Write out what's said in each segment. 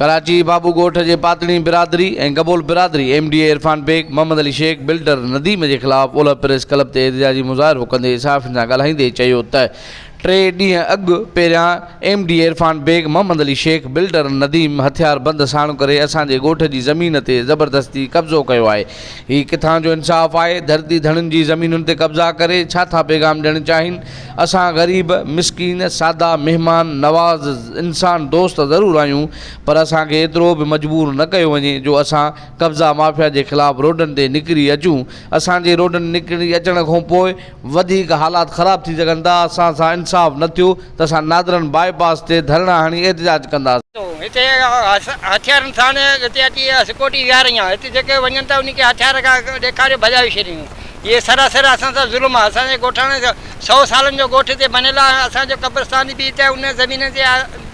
ڪراچي، بابو ڳوٺ جي پاتڻي برادري ۽ گبول برادري M D A Irfan Baig, Muhammad Ali Shaikh, builder Nadeem جي خلاف اولهه پريس ڪلب تي احتجاجي مظاهرو ڪندي صحافين سان ڳالهائيندي چيو ته ٽي ڏينهن اڳ پهريان M D A Irfan Baig, Muhammad Ali Shaikh, builder Nadeem هٿيار بند ساڻ ڪري اسان جي ڳوٺ جي زمين تي زبردستي قبضو ڪيو آهي. هي ڪٿان جو انصاف آهي؟ ڌرتي ڌڻين جي زمينن تي قبضا ڪري ڇا ٿا پيغام ڏيڻ چاهين؟ اسان غريب، مسڪين، سادا، مهمان نواز، انسان دوست ضرور آهيون پر اسان کي ايترو به مجبور نه ڪيو وڃي جو اسان قبضا مافيا جي خلاف روڊن تي نڪري اچون. اسان جي روڊن نڪري اچڻ کان پوء وڌيڪ حالات خراب ٿي سگهن ٿا، اسان سان انصاف نه ٿيو ته اسان نادرن باء پاس تي ڌرڻا هڻي احتجاج ڪنداسين. هتي هٿيارن ساڻ هتي اچي سڪيورٽي ويهاري آهي، هتي جيڪي وڃن ٿا انهن کي هٿيار کان ڏيکاري ڀڄائي ڇڏيون. هي سراسر اسان سان ظلم آهي، اسان جي ڳوٺاڻي سئو سالن جو ڳوٺ هتي بنيل آهي، اسان جو قبرستان به هتي ان زمين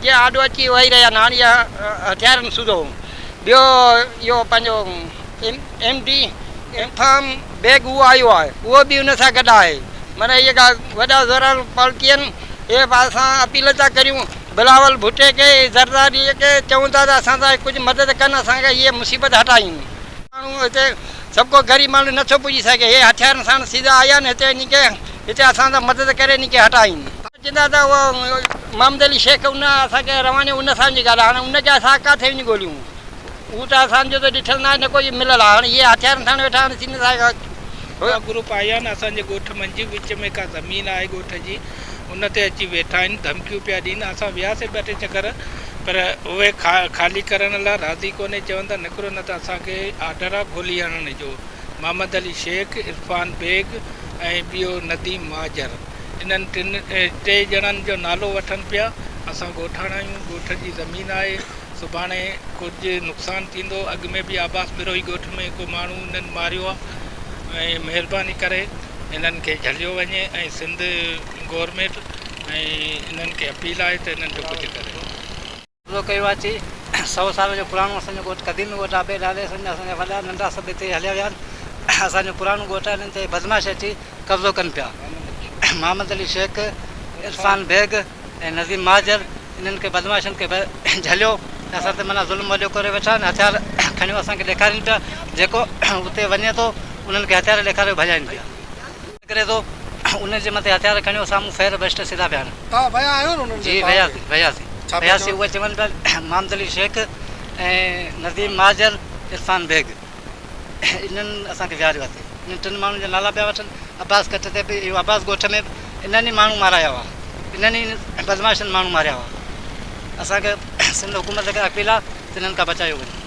جي آڏو اچي ويهي رهيا آهن، هاڻي هٿيارن سوڌو ٻيو اهو پنهنجو ايم ڊي عرفان بيگ اهو آيو آهي اهو به ان سان گڏ آهي معنيٰ اهي ڪا وڏا زورآور پالٽي آهن اهي به اسان اپيل ٿا ڪريون بلاول ڀٽي کي زرداري کي چئون ٿا ته اسان سان ڪجهه مدد ڪن اسان کي هيء مصيبت هٽائين. ماڻهو هتي سڀ ڪو غريب ماڻهو نٿو پڄي سگهي هي هٿيارن ساڻ سيڌا آيا آهن هتي انهي کي هتي اسان سان مدد ڪري انهي کي هٽائين. چوندا ته اهو محمد علي شيخ ان اسان کي رواني ان سان جي ڳالهه هاڻي ان کي اسان ڪاٿي وڃي ڳوليون. هو ته اسان جو ته ڏٺل ناهي نه ڪوئي مليل آهي هاڻي اهي هٿيارن ساڻ ويٺا آهن سين سان. ٻيا گروپ آيا آهن اسان جي ڳوٺ منجهه وچ ۾ ڪا زمين آهي ڳوٺ جي ان تي اچي ويٺا آهن ڌمڪيون پيا ڏين اسان وياسي ٻه ٽي چڪر پر اهي خالي ڪرڻ لاء راضي ڪونهي چون ٿا نڪرو نه ته اسان کي آرڊر آهي گولي هڻڻ جو محمد علي شيخ عرفان بيگ ۽ ٻيو نديم مهاجر انهن ٽن ٽي ڄڻن جو نالو وٺن پيا اسان ڳوٺاڻا آهيون ڳوٺ جي زمين آهي سڀاڻي ڪجهه نقصان ٿيندو اڳ ۾ به عباس بروهي ڳوٺ ۾ ڪو ماڻهو انهن ماريو آهي ۽ مهرباني ڪري انهن کي جهليو وڃي ۽ سنڌ گورنمينٽ ۽ انهن کي اپيل آهي ته انهن جو ڪجهه ڪري. قبضو ڪيو آهي چي سئو سال جو پراڻو اسان جو ڳوٺ قديمي ڳوٺ آهي ابي ڏاڏي اسان جا اسان جا وڏا ننڍا سڀ هتي هليا ويا آهن اسان جو پراڻو ڳوٺ آهي انهن تي بدمعاش اچي قبضو ڪن پيا محمد علي شيخ عرفان بيگ ۽ نظيم مهاجر انهن کي بدمعاشن کي جهليو ۽ اسان تي معنيٰ ظلم وڏو ڪري ويٺا آهن هٿيار کڻيو اسان کي ڏيکارين پيا جيڪو اتي وڃي ٿو انهن کي هٿيار ڏيکاريو ڀڄائين پيا. ڪري ٿو انهن جي مٿي هٿيار کڻيو سامهون فير بسٽ سڌا پيا آهن. توهان ويا آهيو نه انهن جي جي وياسين وياسين وياسين اهي چون پيا محمد علي شيخ ۽ نظيم مهاجر عرفان بيگ انهن اسان کي ويهاريو آهي انهن ٽن ماڻهن جا نالا پيا وٺن عباس ڪٽ تي به اهو عباس ڳوٺ ۾ به انهن ئي ماڻهو مارايا هئا انهن ئي بدمعاشن ماڻهو ماريا هئا اسان کي سنڌ حڪومت کي اپيل آهي ته انهن کان بچايو وڃي.